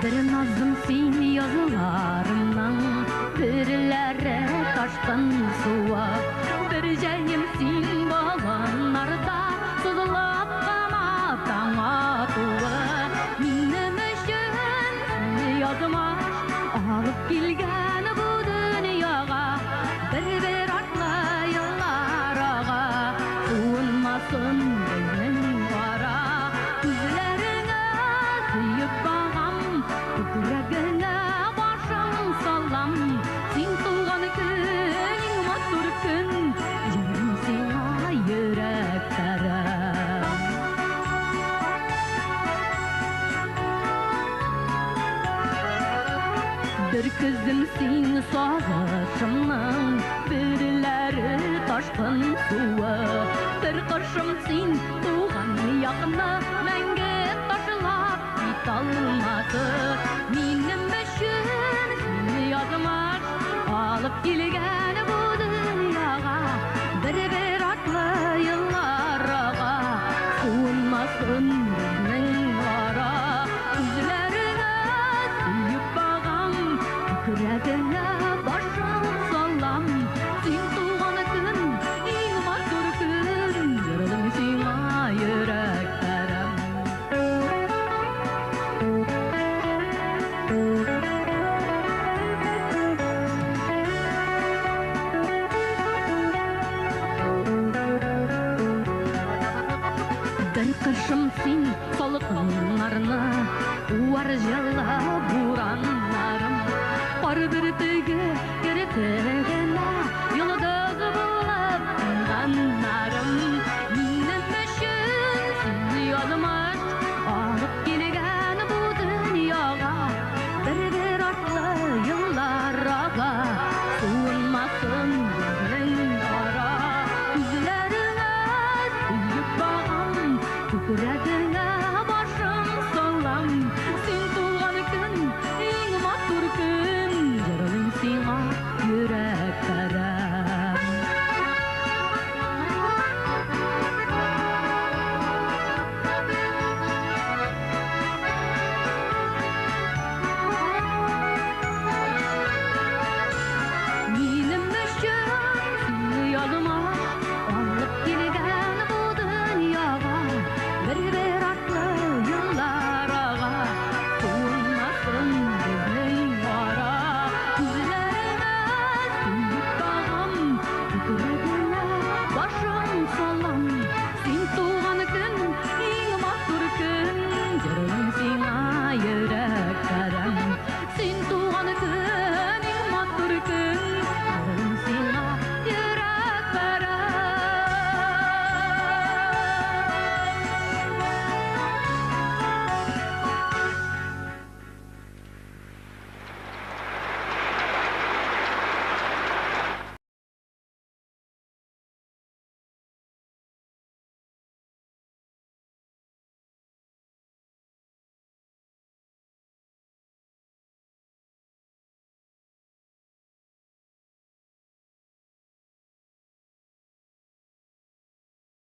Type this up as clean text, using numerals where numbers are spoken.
Бер назым син язларымның, берләре ташкын суы. Бер җәем син болыннарда, сызылып кына таң атуы. Минем өчен сине язмыш алып килгән бу дөньяга. Бер-бер артлы еллар ага, суынмасын безнең ара. Күзләреңә сөеп багам, күкрәгеңә башым салам. Син туган көн иң матур көн, җырым сиңа йөрәк парәм. Бер көзем син сагышымның, берләре ташкын суы. Бер кышым син туган якны мәңге ташлап китә алмасы. Минем өчен сине язмыш алып килгән бу дөньяга. Бер-бер артлы еллар ага, суынмасын безнең ара. Күзләреңә сөеп багам, күкрәгеңә башым салам. Син туган көн иң матур көн, җырым сиңа йөрәк парәм. Бер кышым син салкыннарны, уар җылы бураннарым. Кар бөртеге керпегенә йолдыз булып кунганнарым.